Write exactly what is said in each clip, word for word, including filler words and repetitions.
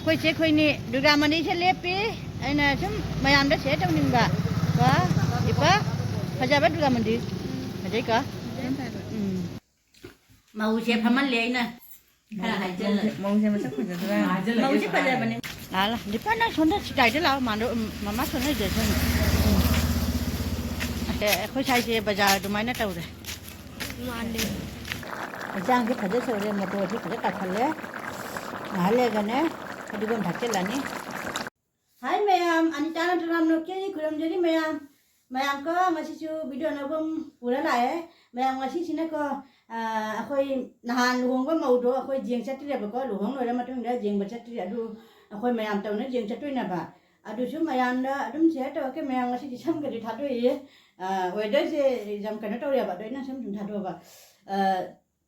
ꯑꯩꯈꯣꯏ ꯆꯦ ꯑꯩꯈꯣꯏꯅꯤ ꯗꯨꯔꯒꯥ ꯃꯟꯗꯤꯔꯁꯦ ꯂꯦꯞꯄꯤ꯫ ꯑꯩꯅ ꯁꯨꯝ ꯃꯌꯥꯝꯗ ꯁꯤꯌꯔ ꯇꯧꯅꯤꯡꯕ ꯀꯣ꯫ ꯏꯄꯥ, ꯐꯖꯕ ꯗꯨꯔꯒꯥ ꯃꯟꯗꯤꯔ꯫ ꯐꯖꯩꯀꯣ? ꯎꯝ꯫ ꯃꯧꯁꯦ ꯐꯝꯍꯜꯂꯦ ꯑꯩꯅ꯫ ꯈꯔ ꯍꯥꯏꯖꯜꯂꯦ꯫ ꯃꯧꯁꯦ ꯃꯁꯛ ꯐꯖꯗ꯭ꯔꯥ? ꯃꯧꯁꯦ ꯐꯖꯕꯅꯦ꯫ ꯂꯥꯛꯑꯣ, ꯂꯥꯛꯑꯣ꯫ ꯗꯤꯄꯥ, ꯅꯪ ꯁꯣꯝꯗ ꯁꯤꯗꯥꯏꯗ ꯂꯥꯛꯑꯣ꯫ ꯃꯥꯗꯣ, ꯎꯝ, ꯃꯃꯥ ꯁꯣꯝꯗ ꯂꯩꯖꯁꯅꯨ꯫ ꯎꯝ꯫ ꯑꯦ, ꯑꯩꯈꯣꯏ ꯁ꯭ꯋꯥꯏꯁꯦ ꯕꯖꯥꯔ ꯑꯗꯨꯃꯥꯏꯅ ꯇꯧꯔꯦ꯫ ꯃꯥꯅꯦ꯫ ꯍꯛꯆꯥꯡꯁꯦ ꯐꯖ ꯁꯣꯏꯔꯦ, ꯃꯣꯇꯣꯔꯁꯦ ꯐꯖ ꯀꯥꯈꯠꯂꯦ꯫ ꯉꯥꯏꯍꯥꯛ ꯂꯩꯔꯒꯅꯦ, ꯐꯗꯤꯒꯣꯝ ꯊꯥꯛꯆꯤꯜꯂꯅꯤ꯫ ꯍꯥꯏ ꯃꯌꯥꯝ, ꯑꯅꯤꯇꯥ ꯅꯠꯇ꯭ꯔꯥꯝ ꯅꯣꯀꯦꯒꯤ ꯈꯨꯔꯨꯝꯖꯔꯤ ꯃꯌꯥꯝ꯫ ꯃꯌꯥꯝꯀꯣ, ꯉꯁꯤꯁꯨ ꯚꯤꯗꯤꯑꯣ ꯑꯅꯧꯕ ꯑꯃ ꯄꯨꯔ ꯂꯥꯛꯑꯦ꯫ ꯃꯌꯥꯝ, ꯉꯁꯤꯁꯤꯅꯀꯣ, ꯑꯥ, ꯑꯩꯈꯣꯏ ꯅꯍꯥꯟ ꯂꯨꯍꯣꯡꯕ ꯃꯧꯗꯣ ꯑꯩꯈꯣꯏ ꯌꯦꯡ ꯆꯠꯇ꯭ꯔꯦꯕꯀꯣ, ꯂꯨꯍꯣꯡ ꯂꯣꯏꯔ ꯃꯇꯨꯡꯗ ꯌꯦꯡꯕ ꯆꯠꯇ꯭ꯔꯤ꯫ ꯑꯗꯨ ꯑꯩꯈꯣꯏ ꯃꯌꯥꯝ ꯇꯧꯅ ꯌꯦꯡ ꯆꯠꯇꯣꯏꯅꯦꯕ꯫ ꯑꯗꯨꯁꯨ ꯃꯌꯥꯝꯗ ꯑꯗꯨꯝ ꯁꯤꯌꯔ ꯇꯧꯔꯛꯀꯦ꯫ ꯃꯌꯥꯝ, ꯉꯁꯤꯗꯤ ꯁꯝꯒꯗꯤ ꯊꯥꯗꯣꯛꯏ꯫ ꯑꯥ, ꯋꯦꯗꯔꯁꯦ ꯌꯥꯝ ꯀꯩꯅꯣ ꯇꯧꯔꯦꯕ, ꯑꯗꯣ ꯑꯩꯅ ꯁꯝ ꯁꯨꯝ ꯊꯥꯗꯣꯛꯑꯕ꯫ ꯑꯥ,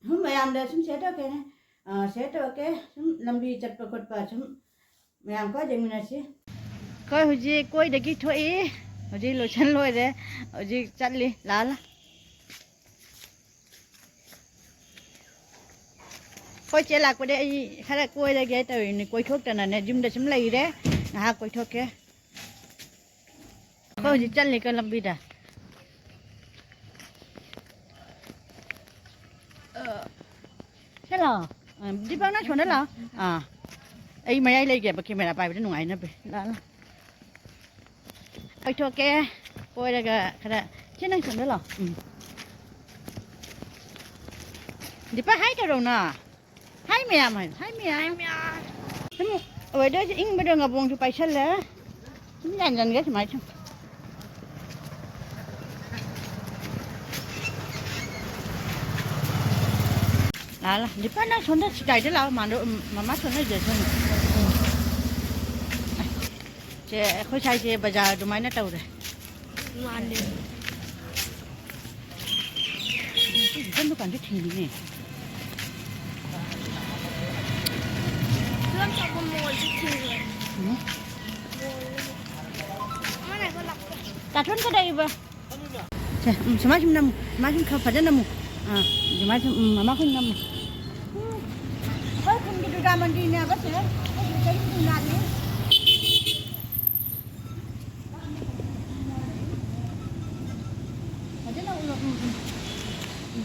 ꯁꯨꯝ ꯃꯌꯥꯝꯗ ꯁꯨꯝ ꯁꯤꯌꯔ ꯇꯧꯔꯛꯀꯦꯅꯦ꯫ ꯑꯥ, ꯁꯤꯌꯔ ꯇꯧꯔꯛꯀꯦ꯫ ꯁꯨꯝ ꯂꯝꯕꯤ ꯆꯠꯄ ꯈꯣꯠꯄ ꯁꯨꯝ ꯃꯌꯥꯝ ꯈꯔ ꯌꯦꯡꯃꯤꯟꯅꯁꯤ꯫ ꯑꯩꯈꯣꯏ ꯍꯧꯖꯤꯛ ꯀꯣꯏꯗꯒꯤ ꯊꯣꯛꯏ꯫ ꯍꯧꯖꯤꯛ ꯂꯣꯏꯁꯟ ꯂꯣꯏꯔꯦ꯫ ꯍꯧꯖꯤꯛ ꯆꯠꯂꯤ꯫ ꯂꯥꯜꯂ꯫ ꯑꯩꯈꯣꯏ ꯆꯦ ꯂꯥꯛꯄꯗꯩ ꯑꯩ ꯈꯔ ꯀꯣꯏꯔꯒꯦ ꯇꯧꯔꯤꯅꯤ꯫ ꯀꯣꯏꯊꯣꯛꯇꯅꯅꯦ ꯌꯨꯝꯗ ꯁꯨꯝ ꯂꯩꯔꯦ꯫ ꯉꯥꯏꯍꯥꯛ ꯀꯣꯏꯊꯣꯛꯀꯦ꯫ ꯑꯩꯈꯣꯏ ꯍꯧꯖꯤꯛ ꯆꯠꯂꯤꯀꯣ ꯂꯝꯕꯤꯗ꯫ ꯑ, ꯁꯤ ꯂꯥꯛꯑꯣ꯫ ꯑ, ꯗꯤꯄꯛ, ꯅꯪ ꯁꯣꯝꯗ ꯂꯥꯛꯑꯣ꯫ ꯑꯥ, ꯑꯩ ꯃꯌꯥꯏ ꯂꯩꯒꯦꯕ, ꯀꯦꯃꯦꯔꯥ ꯄꯥꯏꯕꯗ ꯅꯨꯡꯉꯥꯏꯅꯕ꯫ ꯂꯥꯛꯑꯣ, ꯂꯥꯛꯑꯣ꯫ ꯀꯣꯏꯊꯣꯛꯀꯦ꯫ ꯀꯣꯏꯔꯒ ꯈꯔ, ꯁꯤ ꯅꯪ ꯁꯣꯝꯗ ꯂꯥꯛꯑꯣ꯫ ꯎꯝ꯫ ꯗꯤꯄꯛ, ꯍꯥꯏ ꯇꯧꯔꯛꯎꯅ꯫ ꯍꯥꯏ ꯃꯌꯥꯝ ꯍꯥꯏ꯫ ꯍꯥꯏ ꯃꯌꯥꯝ꯫ ꯍꯥꯏ ꯃꯌꯥꯝ꯫ ꯁꯨꯝ ꯋꯦꯗꯔꯁꯦ ꯏꯪꯕꯗ ꯉꯥꯕꯣꯡꯁꯨ ꯄꯥꯏꯁꯜꯂꯦ꯫ ꯁꯨꯝ ꯌꯥꯟꯖꯟꯒꯦ ꯁꯨꯃꯥꯏꯅ ꯁꯨꯝ꯫ ꯂꯥꯛꯑꯣ, ꯂꯥꯛꯑꯣ꯫ ꯗꯤꯄꯛ, ꯅꯪ ꯁꯣꯝꯗ ꯁꯤꯗꯥꯏꯗ ꯂꯥꯛꯑꯣ꯫ ꯃꯥꯗꯣ, ꯎꯝ, ꯃꯃꯥ ꯁꯣꯝꯗ ꯂꯩꯖꯁꯅꯨ꯫ ꯎꯝ꯫ ꯁꯦ, ꯑꯩꯈꯣꯏ ꯁ꯭ꯋꯥꯏꯁꯦ ꯕꯖꯥꯔ ꯑꯗꯨꯃꯥꯏꯅ ꯇꯧꯔꯦ꯫ ꯃꯥꯅꯦ꯫ ꯆꯤꯛꯀꯟ ꯗꯨꯀꯥꯟꯁꯨ ꯊꯤꯡꯉꯤꯅꯦ꯫ ꯐꯤꯂꯝ ꯆꯠꯄ ꯃꯣꯜꯁꯨ ꯊꯤꯡꯉꯦ꯫ ꯎꯝ꯫ ꯃꯣꯜ ꯑꯃ ꯂꯩꯕ ꯂꯥꯛꯄ꯫ ꯇꯥꯊꯣꯟ ꯀꯗꯥꯏꯕ? ꯁꯦ, ꯎꯝ, ꯁꯨꯃꯥꯏ ꯁꯨꯝ ꯅꯝꯃꯨ꯫ ꯁꯨꯃꯥꯏ ꯁꯨꯝ ꯈꯔ ꯐꯖꯅ ꯅꯝꯃꯨ꯫ ꯑꯥ, ꯑꯗꯨꯃꯥꯏ ꯁꯨꯝ, ꯎꯝ, ꯃꯃꯥ ꯈꯨꯟ ꯅꯝꯃꯨ꯫ ꯎꯝ, ꯑꯩꯈꯣꯏ ꯈꯨꯟꯒꯤ ꯗꯨꯔꯒꯥ ꯃꯟꯗꯤꯔꯅꯦꯕ ꯁꯦ꯫ ꯐꯖꯅ ꯎꯠꯂꯣ꯫ ꯎꯝ, ꯎꯝ꯫ ꯎꯝ,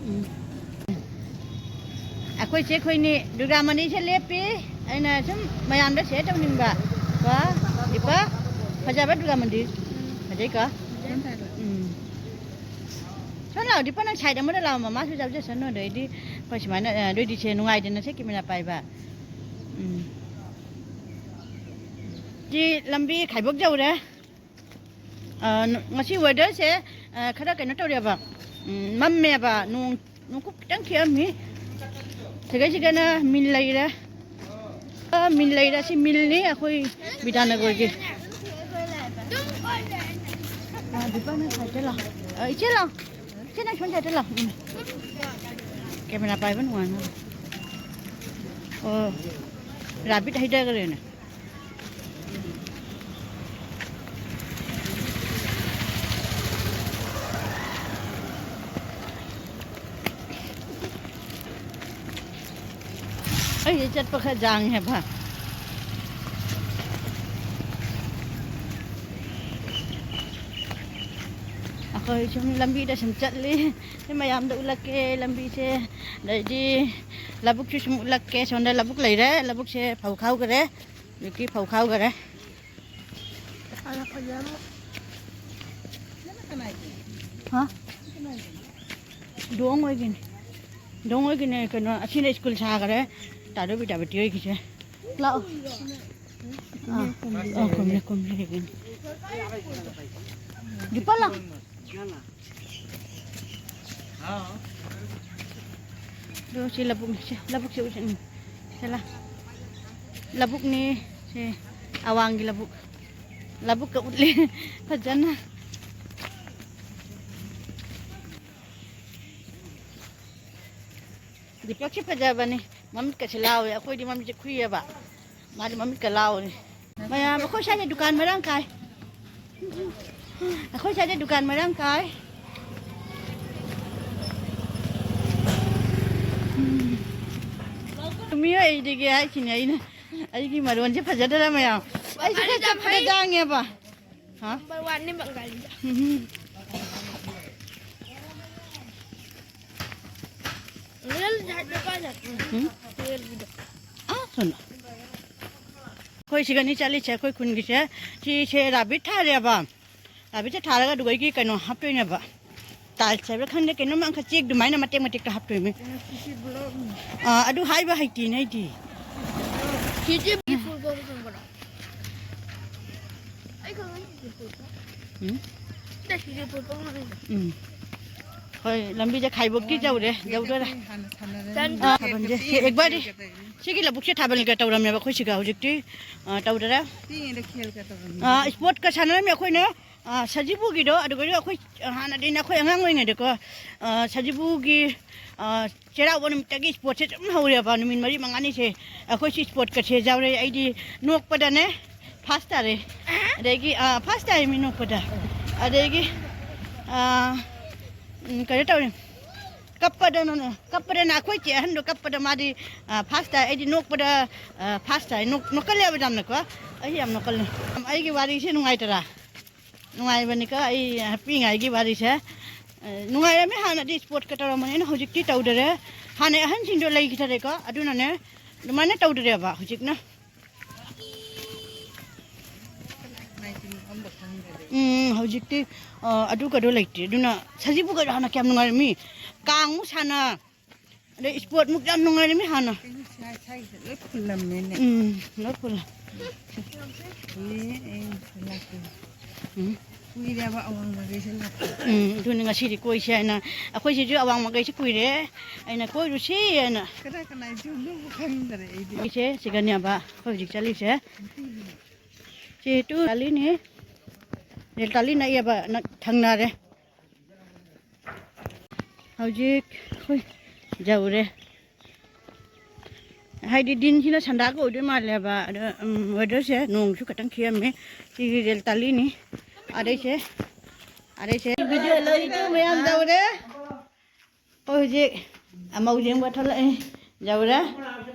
ꯎꯝ꯫ ꯑꯩꯈꯣꯏ ꯆꯦ ꯑꯩꯈꯣꯏꯅꯤ ꯗꯨꯔꯒꯥ ꯃꯟꯗꯤꯔꯁꯦ ꯂꯦꯞꯄꯤ꯫ ꯑꯩꯅ ꯁꯨꯝ ꯃꯌꯥꯝꯗ ꯁꯤꯌꯔ ꯇꯧꯅꯤꯡꯕ꯫ ꯀꯣ? ꯏꯄꯥ, ꯐꯖꯕ ꯗꯨꯔꯒꯥ ꯃꯟꯗꯤꯔ꯫ ꯐꯖꯩꯀꯣ? ꯎꯝ꯫ ꯁꯣꯝ ꯂꯥꯛꯑꯣ, ꯗꯤꯄꯥ, ꯅꯪ ꯁꯥꯏꯠ ꯑꯃꯗ ꯂꯥꯛꯑꯣ, ꯃꯃꯥꯁꯨ ꯌꯥꯎꯖꯁꯅꯨ꯫ ꯑꯗꯩꯗꯤ ꯑꯩꯈꯣꯏ ꯁꯨꯃꯥꯏꯅ, ꯑ, ꯑꯗꯨꯏꯗꯤ ꯁꯦ ꯅꯨꯡꯉꯥꯏꯗꯅ ꯁꯦ ꯀꯦꯃꯦꯔꯥ ꯄꯥꯏꯕ꯫ ꯎꯝ꯫ ꯁꯤ ꯂꯝꯕꯤ ꯈꯥꯏꯕꯣꯛ ꯌꯧꯔꯦ꯫ ꯑ, ꯉꯁꯤ ꯋꯦꯗꯔꯁꯦ, ꯑ, ꯈꯔ ꯀꯩꯅꯣ ꯇꯧꯔꯦꯕ, ꯎꯝ, ꯃꯝꯃꯦꯕ, ꯅꯣꯡ, ꯅꯣꯡꯀꯨꯞ ꯈꯤꯇꯪ ꯈꯤꯛꯑꯝꯃꯤ꯫ ꯁꯤꯒꯩꯁꯤꯒꯅ ꯃꯤꯜ ꯂꯩꯔꯦ꯫ ꯑ, ꯃꯤꯜ ꯂꯩꯔꯦ, ꯁꯤ ꯃꯤꯜꯅꯤ ꯑꯩꯈꯣꯏ ꯕꯤꯗ꯭ꯌꯥꯅꯒꯔꯒꯤ꯫ ꯑ, ꯗꯤꯄꯛ ꯅꯪ ꯁꯥꯏꯠꯇ ꯂꯥꯎ꯫ ꯑ, ꯏꯆꯦ ꯂꯥꯎ꯫ ꯏꯆꯦ ꯅꯪ ꯁꯣꯝ ꯁꯥꯏꯠꯇ ꯂꯥꯎ꯫ ꯎꯝ꯫ ꯀꯦꯃꯦꯔꯥ ꯄꯥꯏꯕ ꯅꯨꯡꯉꯥꯏꯅꯕ꯫ ꯑꯣ, ꯔꯥꯕꯤꯠ ꯍꯩꯊꯈ꯭ꯔꯦꯅꯦ꯫ ꯑꯩꯁꯦ ꯆꯠꯄ ꯈꯔ ꯖꯥꯡꯉꯦ ꯍꯥꯏꯕ꯫ ꯑꯩꯈꯣꯏ ꯁꯨꯝ ꯂꯝꯕꯤꯗ ꯁꯨꯝ ꯆꯠꯂꯤ꯫ ꯁꯤ ꯃꯌꯥꯝꯗ ꯎꯠꯂꯛꯀꯦ ꯂꯝꯕꯤꯁꯦ꯫ ꯑꯗꯩꯗꯤ ꯂꯧꯕꯨꯛꯁꯨ ꯁꯨꯝ ꯎꯠꯂꯛꯀꯦ꯫ ꯁꯣꯝꯗ ꯂꯧꯕꯨꯛ ꯂꯩꯔꯦ꯫ ꯂꯧꯕꯨꯛꯁꯦ ꯐꯧ ꯈꯥꯎꯈ꯭ꯔꯦ꯫ ꯍꯧꯖꯤꯛꯇꯤ ꯐꯧ ꯈꯥꯎꯈ꯭ꯔꯦ꯫ ꯍꯥ? ꯗꯣꯡ ꯑꯣꯏꯒꯤꯅꯤ꯫ ꯗꯣꯡ ꯑꯣꯏꯒꯤꯅꯦ ꯀꯩꯅꯣ, ꯑꯁꯤꯅ ꯁ꯭ꯀꯨꯜ ꯁꯥꯈꯔꯦ꯫ ꯇꯥꯗꯣ ꯕꯤꯗ꯭ꯌꯥꯄꯇꯤ ꯑꯣꯏꯒꯤꯁꯦ꯫ ꯂꯥꯛꯑꯣ꯫ ꯑꯥ, ꯑꯥ, ꯀꯨꯝꯃꯦ, ꯀꯨꯝꯃꯦ, ꯀꯨꯝꯃꯦ꯫ ꯗꯤꯄꯛ ꯂꯥꯎ꯫ ꯑꯗꯣ ꯁꯤ ꯂꯧꯕꯨꯛꯅꯤ, ꯁꯦ, ꯂꯧꯕꯨꯛꯁꯦ ꯎꯁꯦ, ꯎꯝ꯫ ꯁꯦ ꯂꯥ-, ꯂꯧꯕꯨꯛꯅꯤ, ꯁꯦ ꯑꯋꯥꯡꯒꯤ ꯂꯧꯕꯨꯛ꯫ ꯂꯧꯕꯨꯛꯀ ꯎꯠꯂꯤ ꯐꯖꯅ꯫ ꯗꯤꯄꯛꯁꯦ ꯐꯖꯕꯅꯤ, ꯃꯃꯤꯠꯀꯁꯦ ꯂꯥꯎꯋꯦ꯫ ꯑꯩꯈꯣꯏꯗꯤ ꯃꯃꯤꯠꯁꯦ ꯈꯨꯏꯌꯦꯕ, ꯃꯥꯗꯤ ꯃꯃꯤꯠꯀ ꯂꯥꯎꯔꯦ꯫ ꯃꯌꯥꯝ ꯑꯩꯈꯣꯏ ꯁ꯭ꯋꯥꯏꯗ ꯗꯨꯀꯥꯟ ꯃꯔꯥꯡ ꯀꯥꯏ꯫ ꯑꯩꯈꯣꯏ ꯁ꯭ꯋꯥꯏꯗ ꯗꯨꯀꯥꯟ ꯃꯔꯥꯡ ꯀꯥꯏ꯫ ꯎꯝ꯫ ꯃꯤꯑꯣꯏꯗꯒꯤ ꯍꯥꯏꯁꯤꯅꯦ ꯑꯩꯅ꯫ ꯑꯩꯒꯤ ꯃꯔꯣꯟꯁꯦ ꯐꯖꯗꯔ ꯃꯌꯥꯝ꯫ ꯑꯩꯁꯦ ꯈꯔ ꯆꯠꯄꯗ ꯖꯥꯡꯉꯦꯕ꯫ ꯍꯥ? ꯅꯝꯕꯔ ꯋꯥꯟꯅꯦ ꯕꯪꯒꯥꯂꯤꯗ꯫ ꯎꯝ꯫ ꯔꯦꯜ ꯖꯥꯠꯇꯣ ꯀꯥꯏ ꯖꯥꯠꯇꯣ? ꯎꯝ꯫ ꯔꯦꯜꯒꯤꯗꯣ꯫ ꯑꯥ, ꯁꯣꯝꯗ꯫ ꯑꯩꯈꯣꯏ ꯁꯤꯒꯅꯤ ꯆꯠꯂꯤꯁꯦ, ꯑꯩꯈꯣꯏ ꯈꯨꯟꯒꯤꯁꯦ꯫ ꯁꯤꯁꯦ ꯔꯥꯕꯤꯠ ꯊꯥꯔꯦꯕ꯫ ꯔꯥꯕꯤꯠꯁꯦ ꯊꯥꯔꯒ ꯑꯗꯨꯒ ꯑꯩꯒꯤ ꯀꯩꯅꯣ ꯍꯥꯞꯇꯣꯏꯅꯦꯕ꯫ ꯇꯥꯏꯜꯁ ꯍꯥꯏꯕ꯭ꯔꯥ ꯈꯪꯗꯦ, ꯀꯩꯅꯣꯝ ꯑꯃꯈꯛ ꯆꯦꯛ ꯑꯗꯨꯃꯥꯏꯅ ꯃꯇꯦꯛ ꯃꯇꯦꯛꯇ ꯍꯥꯞꯇꯣꯏꯅꯦ꯫ ꯑꯥ, ꯑꯗꯨ ꯍꯥꯏꯕ ꯍꯩꯇꯦꯅꯦ ꯑꯩꯗꯤ꯫ ꯁꯤꯁꯦ ꯐꯨꯠꯕꯣꯜ ꯈꯪꯕ꯭ꯔꯣ? ꯑꯩ ꯈꯪꯉꯦ ꯁꯤꯁꯦ ꯐꯨꯠꯕꯣꯜ꯫ ꯎꯝ? ꯁꯤꯁꯦ ꯐꯨꯠꯕꯣꯜ ꯈꯪꯉꯦ꯫ ꯎꯝ꯫ ꯍꯣꯏ, ꯂꯝꯕꯤꯁꯦ ꯈꯥꯏꯕꯣꯛꯀꯤ ꯌꯧꯔꯦ, ꯌꯧꯗꯣꯔꯦ꯫ ꯆꯟꯗ꯭ꯔꯣ? ꯑꯥ, ꯊꯥꯕꯜꯁꯦ꯫ ꯁꯤ ꯑꯦꯛꯕꯥꯔꯗꯤ ꯁꯤꯒꯤ ꯂꯧꯕꯨꯛꯁꯦ ꯊꯥꯕꯜꯒ ꯇꯧꯔꯝꯃꯦꯕ ꯑꯩꯈꯣꯏ ꯁꯤꯒ ꯍꯧꯖꯤꯛꯇꯤ, ꯑꯥ, ꯇꯧꯗꯔꯦ꯫ ꯄꯤꯛꯏꯉꯩꯗ ꯈꯦꯜꯒ ꯇꯧꯔꯝꯃꯤ꯫ ꯑꯥ, ꯏꯁꯄꯣꯔꯠꯀ ꯁꯥꯟꯅꯔꯝꯃꯤ ꯑꯩꯈꯣꯏꯅ꯫ ꯑꯥ, ꯁꯖꯤꯕꯨꯒꯤꯗꯣ, ꯑꯗꯨꯒꯗꯤ ꯑꯩꯈꯣꯏ ꯍꯥꯟꯅꯗꯩꯅ ꯑꯩꯈꯣꯏ ꯑꯉꯥꯡ ꯑꯣꯏꯔꯤꯉꯩꯗꯀꯣ, ꯑꯥ, ꯁꯖꯤꯕꯨꯒꯤ, ꯑꯥ, ꯆꯩꯔꯥꯎꯕ ꯅꯨꯃꯤꯠꯇꯒꯤ ꯏꯁꯄꯣꯔꯠꯁꯦ ꯑꯗꯨꯝ ꯍꯧꯔꯦꯕ, ꯅꯨꯃꯤꯠ ꯃꯔꯤ ꯃꯉꯥꯅꯤꯁꯦ꯫ ꯑꯩꯈꯣꯏꯁꯨ ꯏꯁꯄꯣꯔꯠꯀꯁꯦ ꯌꯥꯎꯔꯦ꯫ ꯑꯩꯗꯤ ꯅꯣꯛꯄꯗꯅꯦ ꯐꯥꯔꯁ ꯇꯥꯔꯦ꯫ ꯑꯗꯒꯤ, ꯑꯥ, ꯐꯥꯔꯁ ꯇꯥꯏ ꯃꯤ ꯅꯣꯛꯄꯗ꯫ ꯑꯗꯒꯤ, ꯑꯥ, ꯎꯝ, ꯀꯩꯅꯣ ꯇꯧꯔꯦ꯫ ꯀꯞꯄꯗꯅꯅꯦ, ꯀꯞꯄꯗꯅ ꯑꯩꯈꯣꯏ ꯆꯦ ꯑꯍꯟꯗꯣ ꯀꯞꯄꯗ ꯃꯥꯗꯤ, ꯑꯥ, ꯐꯥꯔꯁ ꯇꯥꯏ, ꯑꯩꯗꯤ ꯅꯣꯛꯄꯗ, ꯑꯥ, ꯐꯥꯔꯁ ꯇꯥꯏ꯫ ꯅꯣꯛ-, ꯅꯣꯛꯀꯜꯂꯦꯕ ꯌꯥꯝꯅꯀꯣ꯫ ꯑꯩ ꯌꯥꯝ ꯅꯣꯛꯀꯜꯂꯦ꯫ ꯑꯩꯒꯤ ꯋꯥꯔꯤꯁꯦ ꯅꯨꯡꯉꯥꯏꯇꯔꯥ? ꯅꯨꯡꯉꯥꯏꯕꯅꯤꯀꯣ ꯑꯩ ꯄꯤꯛꯏꯉꯥꯏꯒꯤ ꯋꯥꯔꯤꯁꯦ꯫ ꯑ, ꯅꯨꯡꯉꯥꯏꯔꯝꯃꯦ ꯍꯥꯟꯅꯗꯤ ꯏꯁꯄꯣꯔꯠꯀ ꯇꯧꯔꯝꯕꯅꯤꯅ, ꯍꯧꯖꯤꯛꯇꯤ ꯇꯧꯗꯔꯦ꯫ ꯍꯥꯟꯅꯩ ꯑꯍꯟꯁꯤꯡꯗꯣ ꯂꯩꯈꯤꯗꯔꯦꯀꯣ, ꯑꯗꯨꯅꯅꯦ ꯑꯗꯨꯃꯥꯏꯅ ꯇꯧꯗꯔꯦꯕ ꯍꯧꯖꯤꯛꯅ꯫ ꯎꯝ, ꯍꯧꯖꯤꯛꯇꯤ, ꯑ, ꯑꯗꯨꯒꯗꯣ ꯂꯩꯇ꯭ꯔꯦ꯫ ꯑꯗꯨꯅ ꯁꯖꯤꯕꯨꯒꯗꯣ ꯍꯥꯟꯅ ꯀꯌꯥꯝ ꯅꯨꯡꯉꯥꯏꯔꯝꯃꯤ꯫ ꯀꯥꯡꯃꯨꯛ ꯁꯥꯟꯅ, ꯑꯗꯩ ꯏꯁꯄꯣꯔꯠꯃꯨꯛ ꯌꯥꯝ ꯅꯨꯡꯉꯥꯏꯔꯝꯃꯤ ꯍꯥꯟꯅ꯫ ꯀꯩꯅꯣ ꯁꯥꯏ-, ꯁꯥꯏꯁꯦ ꯂꯣꯏ ꯐꯨꯜꯂꯝꯃꯦꯅꯦ꯫ ꯎꯝ, ꯂꯣꯏ ꯐꯨꯜꯂꯦ꯫ ꯀꯨꯏꯔꯦ ꯑꯩ ꯁꯤ ꯂꯥꯛꯇꯕ꯫ ꯎꯝ꯫ ꯀꯨꯏꯔꯦꯕ ꯑꯋꯥꯡ ꯃꯈꯩꯁꯦ ꯂꯥꯛꯇꯕ꯫ ꯎꯝ, ꯑꯗꯨꯅꯤ ꯉꯁꯤꯗꯤ ꯀꯣꯏꯁꯦ ꯍꯥꯏꯅ꯫ ꯑꯩꯈꯣꯏꯁꯤꯁꯨ ꯑꯋꯥꯡ ꯃꯈꯩꯁꯦ ꯀꯨꯏꯔꯦ꯫ ꯑꯩꯅ ꯀꯣꯏꯔꯨꯁꯤ ꯍꯥꯏꯅ꯫ ꯀꯗꯥꯏ ꯀꯅꯥꯏ ꯌꯨꯝꯅꯣꯕꯨ ꯈꯪꯗꯔꯦ ꯑꯩꯗꯤ꯫ ꯑꯩꯁꯦ ꯁꯤꯒꯅꯦꯕ ꯑꯩꯈꯣꯏ ꯍꯧꯖꯤꯛ ꯆꯠꯂꯤꯁꯦ꯫ ꯁꯤ ꯇꯨ ꯇꯥꯂꯤꯅꯤ꯫ ꯔꯦꯜ ꯇꯥꯂꯤ ꯅꯛꯑꯦꯕ, ꯅꯛ-, ꯊꯪꯅꯔꯦ꯫ ꯍꯧꯖꯤꯛ ꯑꯩꯈꯣꯏ ꯌꯧꯔꯦ꯫ ꯍꯥꯏꯗꯤ ꯗꯤꯟꯁꯤꯅ ꯁꯟꯗꯥꯒ ꯑꯣꯏꯗꯣꯏ ꯃꯥꯜꯂꯦꯕ꯫ ꯑꯗꯣ, ꯎꯝ, ꯋꯦꯗꯔꯁꯦ ꯅꯣꯡꯁꯨ ꯈꯤꯇꯪ ꯈꯤꯛꯑꯝꯃꯦ꯫ ꯁꯤꯒꯤ ꯔꯦꯜ ꯇꯥꯂꯤꯅꯤ꯫ ꯑꯗꯩꯁꯦ, ꯑꯗꯩꯁꯦ ꯚꯤꯗꯤꯑꯣ ꯂꯧꯔꯤꯗꯣ ꯃꯌꯥꯝ ꯌꯧꯔꯦ꯫ ꯑꯩꯈꯣꯏ ꯍꯧꯖꯤꯛ ꯑꯃꯧ ꯌꯦꯡꯕ ꯊꯣꯛꯂꯛꯑꯦ꯫ ꯌꯧꯔꯦ꯫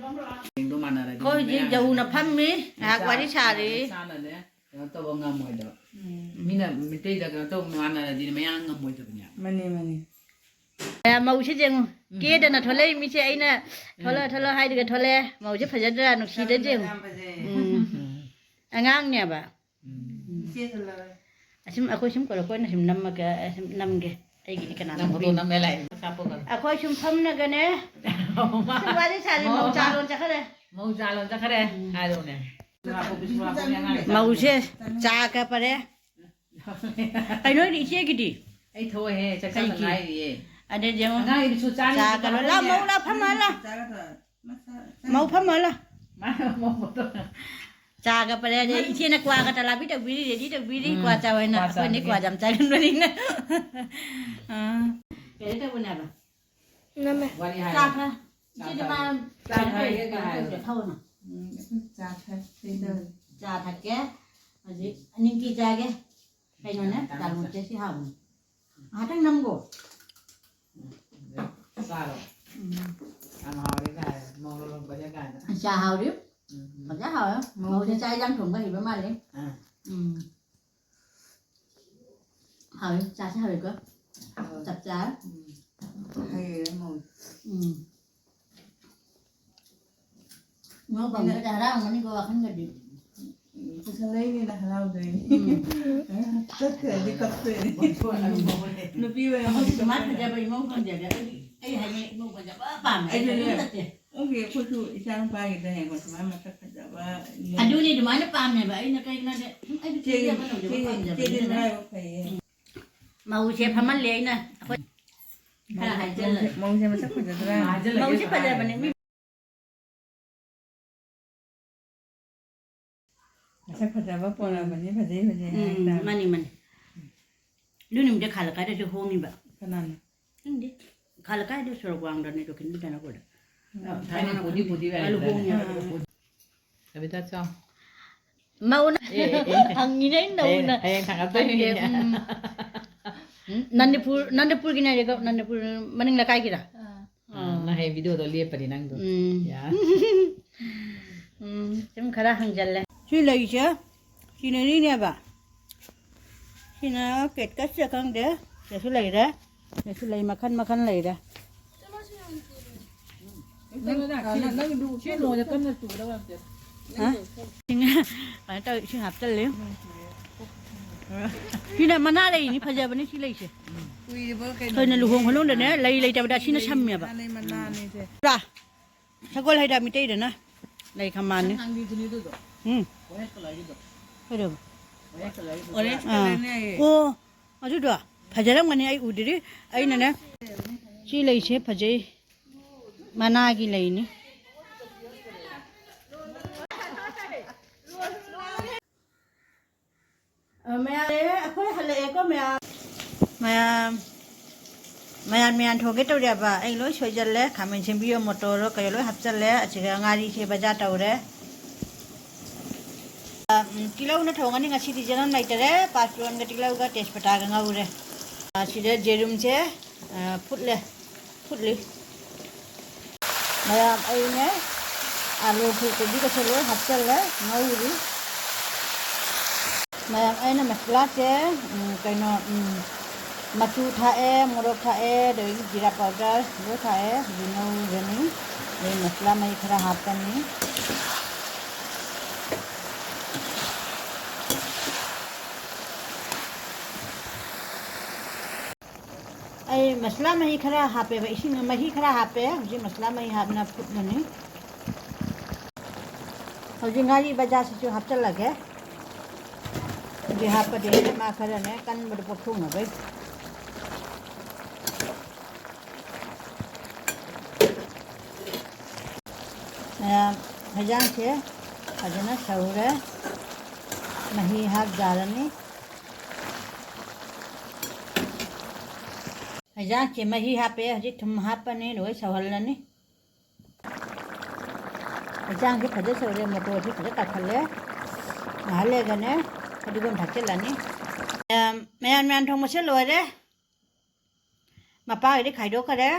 ꯌꯦꯡꯗꯣ ꯃꯥꯟꯅꯔꯗꯤ ꯑꯩꯈꯣꯏ ꯍꯧꯖꯤꯛ ꯃꯌꯥꯡ ꯖꯧꯅ ꯐꯝꯃꯤ, ꯉꯥꯏꯍꯥꯛ ꯃꯆꯥ ꯋꯥꯔꯤ ꯁꯥꯔꯤ꯫ ꯃꯆꯥꯅꯅꯦ ꯀꯩꯅꯣ ꯇꯧꯕ ꯉꯝꯃꯣꯏꯗꯕ꯫ ꯎꯝ꯫ ꯃꯤꯅ ꯃꯤꯇꯩꯗ ꯀꯩꯅꯣ ꯇꯧꯕ ꯃꯥꯟꯅꯔꯗꯤ ꯃꯌꯥꯡ ꯉꯝꯃꯣꯏꯗꯕꯅꯦ꯫ ꯃꯥꯅꯤ, ꯃꯥꯅꯤ꯫ ꯑꯦ, ꯃꯧꯁꯤ ꯌꯦꯡꯉꯨ꯫ ꯎꯝ꯫ ꯀꯦꯗꯅ ꯊꯣꯛꯂꯛꯏ ꯃꯤꯁꯦ ꯑꯩꯅ ꯊꯣꯛꯂꯛꯑ, ꯎꯝ꯫ ꯊꯣꯛꯂꯛꯑ ꯍꯥꯏꯗꯨꯒ ꯊꯣꯛꯂꯛꯑꯦ꯫ ꯃꯧꯁꯦ ꯐꯖꯗ꯭ꯔꯥ? ꯅꯨꯡꯁꯤꯗ ꯌꯦꯡꯉꯨ꯫ ꯌꯥꯝ ꯐꯖꯩ꯫ ꯎꯝ꯫ ꯎꯝ꯫ ꯑꯉꯥꯡꯅꯦꯕ꯫ ꯎꯝ꯫ ꯏꯆꯦꯁꯨ ꯂꯧꯔꯦ꯫ ꯑꯁꯨꯝ ꯑꯩꯈꯣꯏ ꯁꯨꯝ ꯀꯧꯔꯛꯄ ꯑꯣꯏꯅ ꯁꯨꯝ ꯅꯝꯃꯒ, ꯁꯨꯝ ꯅꯝꯒꯦ꯫ ꯑꯩꯒꯤꯗꯤ ꯀꯅꯥ ꯅꯪ ꯐꯣꯇꯣ ꯅꯝꯕꯤꯅꯤ? ꯅꯝꯃꯦ ꯂꯥꯛꯑꯦ꯫ ꯀꯥꯞꯄꯣ ꯀꯥꯞꯄꯣ꯫ ꯑꯩꯈꯣꯏ ꯁꯨꯝ ꯐꯝꯅꯒꯅꯦ꯫ ꯁꯨꯝ ꯋꯥꯔꯤ ꯁꯥꯔꯤ, ꯃꯧ ꯆꯥ ꯂꯣꯟ ꯆꯠꯈ꯭ꯔꯦ꯫ ꯃꯧ ꯆꯥ ꯂꯣꯟ ꯆꯠꯈ꯭ꯔꯦ꯫ ꯎꯝ꯫ ꯍꯥꯏꯔꯣꯅꯦ꯫ ꯃꯧꯁꯦ ꯆꯥ ꯀꯞꯄꯔꯦ꯫ ꯀꯩꯅꯣꯗꯤ ꯏꯆꯦꯒꯤꯗꯤ? ꯑꯩ ꯊꯣꯛꯑꯦꯍꯦ, ꯆꯥꯛ ꯆꯥꯗ ꯀꯩꯒꯤ? ꯉꯥꯏꯔꯤꯌꯦ꯫ ꯑꯗꯩꯗꯤ ꯑꯃꯨꯛ ꯑꯉꯥꯡꯒꯤ ꯕꯤꯁꯨ ꯆꯥꯅꯤ ꯆꯥ ꯀꯞꯄꯔꯦ꯫ ꯂꯥ, ꯃꯧ ꯂꯥ, ꯐꯝꯃ ꯂꯥ꯫ ꯃꯧ ꯐꯝꯃ ꯂꯥ꯫ ꯃꯥ ꯃꯧ ꯐꯝꯃ꯫ ꯆꯥ ꯀꯞꯄꯔꯦ꯫ ꯑꯗꯩ ꯏꯆꯦꯅ ꯀ꯭ꯋꯥꯒ ꯇꯂꯥꯕꯤ ꯇꯧꯕꯤꯔꯤ, ready ꯇꯧꯕꯤꯔꯤ, ꯎꯝ, ꯀ꯭ꯋꯥ ꯆꯥꯎ ꯍꯥꯏꯅ꯫ ꯀ꯭ꯋꯥ ꯑꯩꯈꯣꯏꯗꯤ ꯆꯥꯎꯕꯤꯔꯤ꯫ ꯀ꯭ꯋꯥ ꯌꯥꯝ ꯆꯥꯒꯟꯕꯅꯤꯅ꯫ ꯑꯥ꯫ ꯀꯩꯅꯣ ꯇꯧꯕꯅꯦꯕ꯫ ꯅꯝꯃꯦ꯫ ꯋꯥꯔꯤ ꯍꯥꯏꯔꯣ꯫ ꯆꯥ ꯈꯔ꯫ ꯆꯥ ꯏꯆꯦꯗꯤ ꯊꯛ-, ꯃꯥ ꯆꯥ ꯀꯩꯅꯣ ꯊꯛꯑꯒꯦ ꯇꯧꯔꯤꯗꯣ ꯀꯥꯏ ꯊꯛꯑꯣꯅ꯫ ꯎꯝ, ꯑꯩꯈꯣꯏ ꯆꯥ ꯊꯛ-, ꯊꯛꯏꯗꯧꯔꯦ꯫ ꯆꯥ ꯊꯛꯀꯦ꯫ ꯍꯧꯖꯤꯛ ꯅꯤꯡꯀꯤ ꯆꯥꯒꯦ꯫ ꯀꯩꯅꯣꯅꯦ? ꯆꯥ ꯆꯥ ꯆꯥ꯫ ꯆꯥꯂꯣꯟꯁꯦ ꯁꯤ ꯍꯥꯎꯕꯅꯤ꯫ ꯉꯥꯏꯍꯥꯛꯇꯪ ꯅꯝꯒꯣ꯫ ꯆꯥꯔꯣ꯫ ꯎꯝ꯫ ꯌꯥꯝ ꯍꯥꯎꯔꯦ ꯀꯥꯏ, ꯃꯧ ꯂꯣꯜꯂꯛꯄꯁꯦ ꯀꯥꯏꯅ꯫ ꯆꯥ ꯍꯥꯎꯔꯤ꯫ ꯎꯝ, ꯎꯝ꯫ ꯐꯖ ꯍꯥꯎꯔꯦ꯫ ꯃꯧꯁꯦ ꯆꯥꯛ ꯏꯟꯖꯥꯡ ꯊꯣꯡꯕ ꯍꯩꯕ ꯃꯥꯜꯂꯦ꯫ ꯑꯥ꯫ ꯎꯝ꯫ ꯍꯥꯎꯔꯤ, ꯆꯥꯁꯦ ꯍꯥꯎꯔꯤꯀꯣ꯫ ꯍꯥꯎꯔꯦ꯫ ꯆꯞ ꯆꯥꯔꯦ꯫ ꯎꯝ꯫ ꯍꯩꯔꯦ ꯃꯧ꯫ ꯎꯝ꯫ ꯏꯃꯧ ꯐꯪꯕꯗ ꯍꯔꯥꯎꯔꯝꯒꯅꯤꯀꯣ, ꯋꯥꯈꯜꯒꯗꯤ꯫ ꯎꯝ, ꯄꯨꯁꯜꯂꯛꯏꯅꯦꯅ ꯍꯔꯥꯎꯗꯣꯏꯅꯤ꯫ ꯎꯝ꯫ ꯆꯠꯈ꯭ꯔꯗꯤ ꯀꯞꯇꯣꯏꯅꯤ꯫ ꯅꯨꯄꯤ ꯑꯣꯏꯔꯝꯃꯗꯤ ꯑꯩꯈꯣꯏꯁꯨ ꯑꯗꯨꯃꯥꯏꯅ ꯀꯞꯇꯣꯏꯅꯤ꯫ ꯐꯖꯕ ꯏꯃꯧ ꯐꯪꯖꯒꯦ꯫ ꯑꯩꯗꯤ, ꯑꯩ ꯍꯥꯏꯅ ꯏꯃꯧ ꯐꯖꯕ ꯄꯥꯝꯃꯦ꯫ ꯑꯩꯁꯨꯅꯦ꯫ ꯑꯗꯨꯝ ꯆꯠꯇꯦ꯫ ꯑꯣꯀꯦ, ꯑꯩꯈꯣꯏꯁꯨ ꯏꯆꯥ ꯅꯨꯄꯥꯒꯤꯗ ꯍꯌꯦꯡ ꯁꯨꯃꯥꯏꯅ ꯃꯁꯛ ꯐꯖꯕ ꯌꯦꯡ-, ꯑꯗꯨꯅꯤ, ꯑꯗꯨꯃꯥꯏꯅ ꯄꯥꯝꯃꯦꯕ ꯑꯩꯅ꯫ ꯀꯩꯒꯤꯅꯣꯗꯤ, ꯁꯨꯝ ꯑꯩꯗꯤ ꯆꯦ-, ꯆꯦ ꯑꯃ ꯂꯧꯖꯕ ꯆꯦ-, ꯆꯦꯗꯤ ꯄꯥꯝꯖꯕꯅꯤꯅ꯫ ꯃꯔꯥꯏꯕꯛ ꯐꯩꯌꯦ꯫ ꯎꯝ꯫ ꯃꯧꯁꯦ ꯐꯝꯍꯜꯂꯦ ꯑꯩꯅ꯫ ꯑꯩꯈꯣꯏ ꯈꯔ ꯍꯥꯏꯖꯜꯂꯦ꯫ ꯃꯧꯁꯦ, ꯃꯧꯁꯦ ꯃꯁꯛ ꯐꯖꯗ꯭ꯔꯥ? ꯃꯧꯁꯦ ꯐꯖꯕꯅꯦ꯫ ꯃꯤ ꯃꯁꯛ ꯐꯖꯕ ꯄꯣꯔꯛꯑꯕꯅꯤ, ꯐꯖꯩ, ꯐꯖꯩ ꯎꯝ, ꯍꯥꯏꯇꯥꯔꯦ꯫ ꯃꯥꯅꯤ, ꯃꯥꯅꯤ꯫ ꯑꯗꯨ ꯅꯨꯃꯤꯠꯇ ꯈꯥ ꯂꯩꯀꯥꯏꯗꯁꯨ ꯍꯣꯡꯉꯤꯕ꯫ ꯀꯅꯥꯅꯣ? ꯈꯪꯗꯦ꯫ ꯈꯥ ꯂꯩꯀꯥꯏꯗ ꯁꯣꯔꯣꯛ ꯋꯥꯡꯗꯅꯦ ꯗꯣ ꯈꯤꯟꯗꯤ ꯀꯩꯅꯣ ꯀꯣꯗ꯫ ꯎꯝ꯫ ꯊꯥꯏꯅ ꯄꯨꯗꯤ ꯄꯨꯗꯤ ꯂꯩꯔꯝꯗꯥꯏꯅꯦ꯫ ꯍꯣꯡꯉꯦ꯫ ꯎꯝ꯫ ꯀꯕꯤꯇꯥ ꯆꯥꯎ꯫ ꯃꯧꯅ ꯑꯦ, ꯑꯦ, ꯑꯦ꯫ ꯍꯪꯉꯤꯅꯦ ꯑꯩꯅ ꯍꯌꯦꯡ, ꯅꯧꯅ꯫ ꯍꯌꯦꯡ ꯊꯥꯡꯒꯠꯇꯣꯏꯅꯦ꯫ ꯈꯪꯗꯦ, ꯎꯝ꯫ ꯎꯝ, ꯅꯟꯗꯤꯄꯨꯔ, ꯅꯟꯗꯤꯄꯨꯔꯒꯤꯅꯦ ꯍꯥꯏꯔꯦꯀꯣ, ꯅꯟꯗꯤꯄꯨꯔ ꯃꯅꯤꯡ ꯂꯩꯀꯥꯏꯒꯤꯔꯥ? ꯑꯥ꯫ ꯑꯥ, ꯅꯪ ꯍꯌꯦꯡ ꯚꯤꯗꯤꯑꯣꯗꯣ ꯂꯦꯞꯄꯗꯤ ꯅꯪꯗꯣ꯫ ꯎꯝ꯫ ꯌꯥ꯫ ꯎꯝ, ꯁꯨꯝ ꯈꯔ ꯍꯪꯖꯜꯂꯦ꯫ ꯁꯤ ꯂꯩꯁꯦ ꯁꯤꯅꯔꯤꯅꯦꯕ꯫ ꯁꯤꯅ ꯀꯦꯛꯇꯁꯁꯦ ꯈꯪꯗꯦ꯫ ꯁꯤꯗꯁꯨ ꯂꯩꯔꯦ꯫ ꯁꯤꯗꯁꯨ ꯂꯩ ꯃꯈꯜ ꯃꯈꯜ ꯂꯩꯔꯦ꯫ ꯅꯪ, ꯅꯪ, ꯅꯪ, ꯁꯤ ꯅꯣꯡꯃꯗ ꯀꯟꯅ ꯆꯨꯒꯗꯕ ꯅꯠꯇꯦ꯫ ꯍꯥ? ꯏꯁꯤꯡ, ꯀꯩꯅꯣ ꯇꯧꯋꯦ, ꯏꯁꯤꯡ ꯍꯥꯞꯆꯜꯂꯦ꯫ ꯁꯤꯅ ꯃꯅꯥ ꯂꯩꯅꯤ, ꯐꯖꯕꯅꯤ ꯁꯤ ꯂꯩꯁꯦ꯫ ꯀꯨꯏꯔꯕ ꯀꯩꯅꯣꯅꯦ꯫ ꯑꯩꯈꯣꯏꯅ ꯂꯨꯍꯣꯡ ꯈꯣꯡꯗꯣꯡꯗꯅꯦ, ꯂꯩ ꯂꯩꯇꯕꯗ ꯁꯤꯅ ꯂꯩ ꯁꯝꯃꯦꯕ꯫ ꯃꯅꯥꯅꯦ, ꯃꯅꯥꯅꯦꯁꯦ꯫ ꯄꯨꯔꯥ ꯁꯒꯣꯜ ꯍꯩꯗ ꯃꯤꯇꯩꯗꯅ ꯂꯩ ꯈꯝꯕꯥꯟꯅꯤ꯫ ꯅꯪ ꯍꯥꯡꯕꯤꯗꯨꯅꯤꯗꯨꯗꯣ꯫ ꯎꯝ꯫ Orange colourꯒꯤꯗꯣ꯫ ꯀꯩꯗꯧꯕ? Orange colourꯒꯤꯗꯣ꯫ Orange ꯑꯥ꯫ Colourꯅꯦ ꯍꯥꯏꯌꯦ꯫ ꯑꯣ, ꯑꯗꯨꯗꯣ ꯐꯖꯔꯝꯒꯅꯤ, ꯑꯩ ꯎꯗ꯭ꯔꯤ꯫ ꯑꯩꯅꯅꯦ, ꯁꯤ ꯂꯩꯁꯦ ꯐꯖꯩ꯫ ꯃꯅꯥꯒꯤ ꯂꯩꯅꯤ꯫ ꯑ, ꯃꯌꯥꯝ, ꯑꯦ, ꯑꯩꯈꯣꯏ ꯍꯜꯂꯛꯑꯦꯀꯣ, ꯃꯌꯥꯝ꯫ ꯃꯌꯥꯝ, ꯃꯌꯥꯝ, ꯃꯌꯥꯝ ꯊꯣꯡꯒꯦ ꯇꯧꯔꯦꯕ꯫ ꯑꯩ ꯂꯣꯏ ꯁꯣꯏꯖꯜꯂꯦ꯫ ꯈꯥꯃꯦꯟ ꯁꯦꯝꯕꯤꯌꯣ, ꯃꯣꯇꯣꯔꯣ ꯀꯩ ꯂꯣꯏ ꯍꯥꯞꯆꯜꯂꯦ꯫ ꯑꯁꯤꯗ ꯉꯥꯔꯤꯁꯦ ꯕꯖꯥꯔ ꯇꯧꯔꯦ꯫ ꯑ, ꯎꯝ, ꯇꯤꯜꯍꯧꯅ ꯊꯣꯡꯉꯅꯤ ꯉꯁꯤꯗꯤ꯫ ꯆꯅꯝ ꯂꯩꯇꯔꯦ꯫ ꯄꯥꯁꯄꯣꯔꯟꯒ ꯇꯤꯜꯍꯧꯒ ꯇꯦꯖꯄꯇꯥꯒ ꯉꯧꯔꯦ꯫ ꯑ, ꯁꯤꯗ ꯌꯦꯔꯨꯝꯁꯦ, ꯑ, ꯐꯨꯠꯂꯦ꯫ ꯐꯨꯠꯂꯤ꯫ ꯃꯌꯥꯝ ꯑꯩꯅꯦ ꯑꯥꯂꯨ ꯐꯨꯜꯀꯣꯕꯤꯒꯁꯦ ꯂꯣꯏ ꯍꯥꯞꯆꯜꯂꯦ, ꯉꯧꯔꯤ꯫ ꯃꯌꯥꯝ ꯑꯩꯅ ꯃꯁꯂꯥꯁꯦ, ꯎꯝ, ꯀꯩꯅꯣ, ꯎꯝ, ꯃꯆꯨ ꯊꯥꯛꯑꯦ, ꯃꯣꯔꯣꯛ ꯊꯥꯛꯑꯦ, ꯑꯗꯒꯤ ꯖꯤꯔꯥ powder ꯂꯣꯏ ꯊꯥꯛꯑꯦ꯫ ꯍꯧꯖꯤꯛ ꯉꯧꯔꯅꯤ꯫ ꯑꯗꯩ ꯃꯁꯂꯥ ꯃꯍꯤ ꯈꯔ ꯍꯥꯞꯄꯅꯤ꯫ ꯑꯩ ꯃꯁꯂꯥ ꯃꯍꯤ ꯈꯔ ꯍꯥꯞꯄꯦꯕ, ꯏꯁꯤꯡ ꯃꯍꯤ ꯈꯔ ꯍꯥꯞꯄꯦ꯫ ꯍꯧꯖꯤꯛ ꯃꯁꯂꯥ ꯃꯍꯤ ꯍꯥꯞꯅ ꯐꯨꯠꯂꯅꯤ꯫ ꯍꯧꯖꯤꯛ ꯉꯥꯔꯤ ꯕꯖꯥꯔꯁꯤꯁꯨ ꯍꯥꯞꯆꯜꯂꯒꯦ꯫ ꯍꯧꯖꯤꯛ ꯍꯥꯞꯄꯗꯤ ꯃꯥ ꯈꯔꯅꯦ ꯀꯟꯕꯗꯣ ꯄꯣꯛꯊꯣꯛꯅꯕꯩ꯫ ꯃꯌꯥꯝ ꯍꯩꯖꯥꯡꯁꯦ ꯐꯖꯅ ꯁꯧꯔꯦ꯫ ꯃꯍꯤ ꯍꯥꯞ ꯌꯥꯔꯅꯤ꯫ ꯍꯩꯖꯥꯡꯁꯦ ꯃꯍꯤ ꯍꯥꯞꯄꯦ, ꯍꯧꯖꯤꯛ ꯊꯨꯝ ꯍꯥꯞꯄꯅꯤ, ꯂꯣꯏ ꯁꯧꯍꯜꯂꯅꯤ꯫ ꯍꯩꯖꯥꯡꯁꯦ ꯐꯖ ꯁꯧꯔꯦ, ꯃꯣꯇꯣꯔꯁꯨ ꯐꯖ ꯀꯥꯈꯠꯂꯦ꯫ ꯉꯥꯏꯍꯥꯛ ꯂꯩꯔꯒꯅꯦ ꯐꯗꯤꯒꯣꯝ ꯊꯥꯛꯆꯤꯜꯂꯅꯤ꯫ ꯃꯌꯥꯝ, ꯃꯌꯥꯟ ꯃꯌꯥꯟ ꯊꯣꯡꯕꯁꯦ ꯂꯣꯏꯔꯦ꯫ ꯃꯄꯥꯒꯤꯗꯤ ꯈꯥꯏꯗꯣꯛꯈꯔꯦ꯫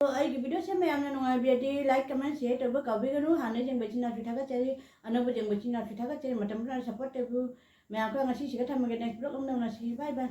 ꯑꯗꯣ ꯑꯩꯒꯤ video ꯁꯦ ꯃꯌꯥꯝꯅ ꯅꯨꯡꯉꯥꯏꯕꯤꯔꯗꯤ like, comment, share ꯇꯧꯕ ꯀꯥꯎꯕꯤꯒꯅꯨ꯫ ꯍꯥꯟꯅ ꯌꯦꯡꯕ ꯏꯆꯤꯟ ꯏꯅꯥꯎꯁꯨ ꯊꯥꯒꯠꯆꯔꯤ, ꯑꯅꯧꯕ ꯌꯦꯡꯕ ꯏꯆꯤꯟ ꯏꯅꯥꯎꯁꯨ ꯊꯥꯒꯠꯆꯔꯤ꯫ ꯃꯇꯝ ꯄꯨꯝꯅꯃꯛ support ꯇꯧꯕꯤꯌꯨ꯫ ꯃꯌꯥꯝ ꯈꯔ ꯉꯁꯤꯁꯤꯒ ꯊꯝꯃꯒꯦ, next vlog ꯑꯃꯗ ꯎꯅꯁꯤ꯫ Bye bye꯫